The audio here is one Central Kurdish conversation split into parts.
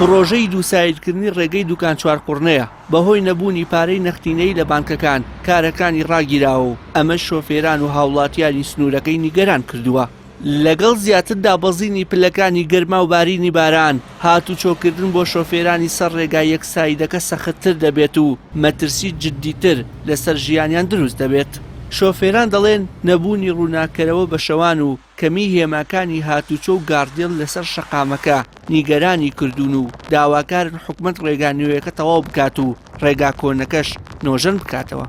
پڕۆژەی دووسایدکردنی ڕێگەی دوکان چوارقوڕنەیە، بەهۆی نەبوونی پارەی نەختینەیی لە بانکەکان کارەکانی ڕاگیراوە و ئەمەش شۆفێران و هاوڵاتیانی سنوورەکەی نیگەران کردووە. لەگەڵ زیاتر دابەزینی پلەکانی گەرما و بارینی باران، هاتوچۆکردن بۆ شۆفێرانی سەر ڕێگا یەکسایدەکە سەختتر دەبێت و مەترسی جددیتر لەسەر ژیانیان دروست دەبێت. شۆفێران دەڵێن، نەبوونی ڕووناککەرەوە بە شەوان و کەمیی هێماکانی هاتوچۆ و گاڕدێڵ لەسەر شەقامەکە نیگەرانی کردوون و داواکارن حکومەت ڕێگا نوێیەکە تەواو بکات و ڕێگا کۆنەکەش نۆژەن بکاتەوە.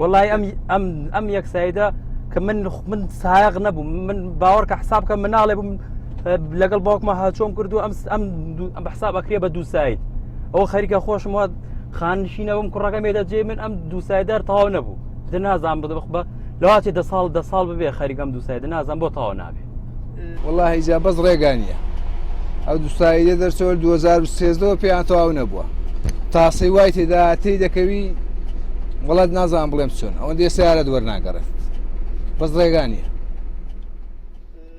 وەڵای ئەم ئەم ئەم یەکسایدە کە من من سایەق نەبووم من باوەڕکە حساب کە مناڵێ بووم لەگەڵ باوکمە هاچۆم کردو ئەم ئەم ئەم حساب ئەکرێ بە دوو ساید ئەو خەریکە خۆشم وات خانشینەوەم کوڕەکە مێدە جێ من ئەم دوو سایدار تەواو نەبوو دە نازان بدەخ بە لەواچێ دە ساڵ دە ساڵ ببێ خەریکەم دوو سایدە نازان بۆ تەواو نابێ وەڵاهی جا بەس ڕێگا نییە ئەو دوسایدە دەرچەوە 2013 پێیان تەواو نەبووە تاسەی وای تێدا تێی دەکەوی وڵات نازان بڵێم چۆن ئەوەندێ سیارەت وەرناگەڕێت بەس ڕێگا نییە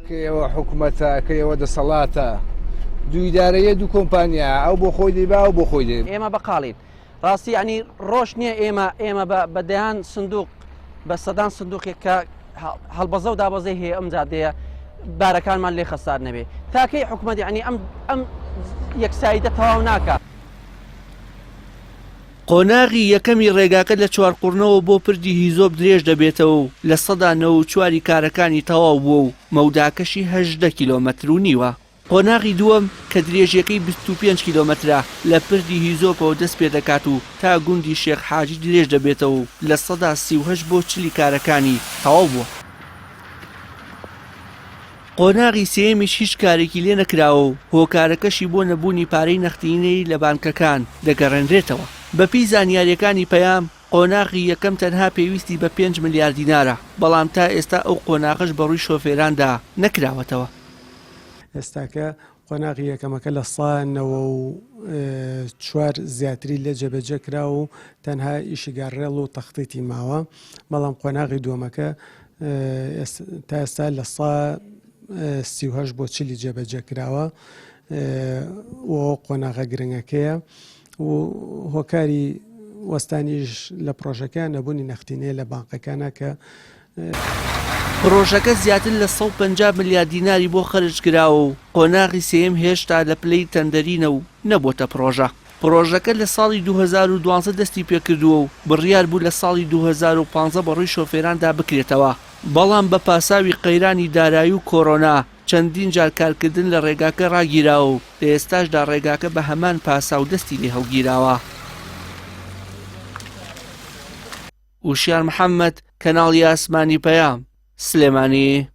کە ئێوە حکوومەتە کە ئێوە دەسەڵاتە دوویدارەیە دوو کۆمپانیا ئەو بۆ خۆی دەیبا و بۆ خۆی دێ ئێمە بەقاڵین ڕاستی ینی ڕۆژ نییە ئێمە ئێمە بە دەیان سندوق بە سەدان سندوقێک کە هەڵبەزە و دابەزەی هەیە ئەم جادەیە بارەکانمان لێ خەسار نەبێ تاکەی حکومەت یعنی ئەم ئەم یەکسایدە تەواو ناکە. قۆناغی یەکەمی ڕێگاکە لە چوارقوڕنەوە بۆ پردی هیزۆپ درێژ دەبێتەوە و 94% ی کارەکانی تەواو بووە و مەوداکەشی 18 کیلۆمەتر و نیوە. قۆناغی دووەم کە درێژیەکەی 25 کیلۆمەترە لە پردی هیزۆپەوە دەست پێدەکات و تا گوندی شێخ حاجی درێژ دەبێتەوە و 38% بۆ 40 کارەکانی تەواو بووە. قۆناغی سێیەمیش هیچ کارێکی لێ نەکراوە و هۆکارەکەشی بۆ نەبوونی پارەی نەختینەی لە بانکەکان دەگەڕێنرێتەوە. بەپێی زانیارییەکانی پەیام، قۆناغی یەکەم تەنها پێویستی بە پێنج ملیار دینارە، بەڵام تا ئێستا ئەو قۆناغەش بەڕووی شۆفێراندا نەکراوەتەوە. ئێستاکە قۆناغی یەکەمەکە 94% زیاتری لێ جێبەجێ کرا و تەنها ئیشی گاڕێڵ و تەختیتی ماوە، بەڵام قۆناغی دووەمەکە تا ئێستا 38% بۆ 40ی جێبەجێ کراوە و قۆناغە گرنگەکەیە و هۆکاری وەستانیش لە پرۆژەکە نەبوونی نەختینەیە لە بانقەکانە کە پڕۆژەکە زیاتر لە 150 ملیار دیناری بۆ خەرج کراوە و قۆناغی سێیەم هێشتا لە پلەی تەندەرینە و نەبووەتە پڕۆژە. پڕۆژەکە لە ساڵی 2012 دەستی پێکردووە و بڕیار بوو لە ساڵی 2015 بەڕووی شۆفێراندا بکرێتەوە، بەڵام بە پاساوی قەیرانی دارایی و کۆرۆنا چەندین جار کارکردن لە ڕێگاکە ڕاگیراوە و لە ئێستاشدا ڕێگاکە بە هەمان پاساو دەستی لێ هەڵگیراوە. وشیار محەمەد، کەناڵی ئاسمانی پەیام، سلێمانی.